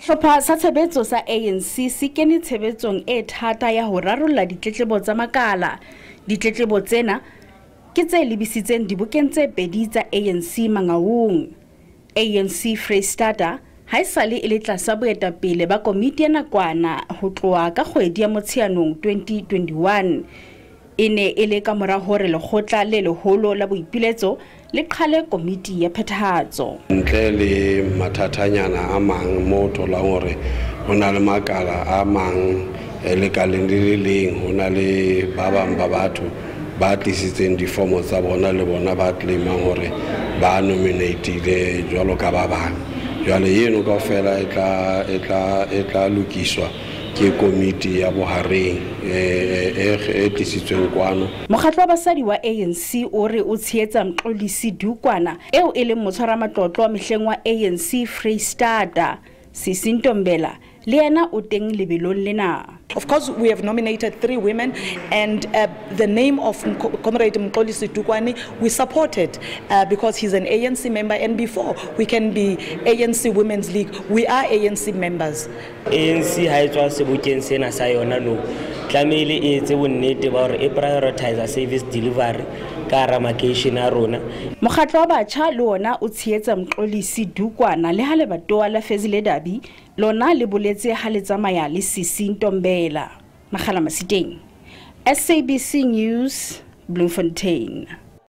Sehlopha sa tshebetso sa ANC se kene tshebetsong e thata ya ho rarolla ditletlebo tsa makala. Ditletlebo tsena ke tse lebisitseng dibokeng tse pedi tsa ANC Mangaung. ANC Freistata ha esale e le tlasa boetapele ba komiti ya nakwana ho tloha ka kgwedi ya Motsheanong 2021. E ne e le ka mora hore lekgotla le leholo la boipiletso le qhale komiti ya phethahatso. Ntle le mathatanyana a mang mo tholang hore ho na le makala a mang lekaleng le le leng, ho na le ba bang ba batho ba tlisitseng difomo tsa bona le bona ba claimang hore ba nominatile jwalo ka ba bang. Jwale eno kaofela e tla lokiswa ke komiti ya bohareng e tlisitsweng kwano. Mokgatlo wa basadi wa ANC o re o tshehetsa Mxolisi Dukwana eo e leng motshwaramatlotlo wa mehleng wa ANC Freistata. Sisi Ntombela le yena o teng lebelong lena. Of course, we have nominated 3 women, and the name of Comrade Mxolisi Dukwane, we supported because he's an ANC member, and before we can be ANC Women's League, we are ANC members. ANC ha e tswa sebokeng sena sa yona no, tlamehile e etse bonnete ba hore e prioritize service delivery ka hara makeishene a rona. Mokgatlo wa batjha le ona o tshehetsa Mxolisi Dukwana le ha lebatowa la Fezile Dabi lona le boletse ha le tsamaya le Sisi Ntombela. Makgala Masiteng, SABC News, Bloemfontein.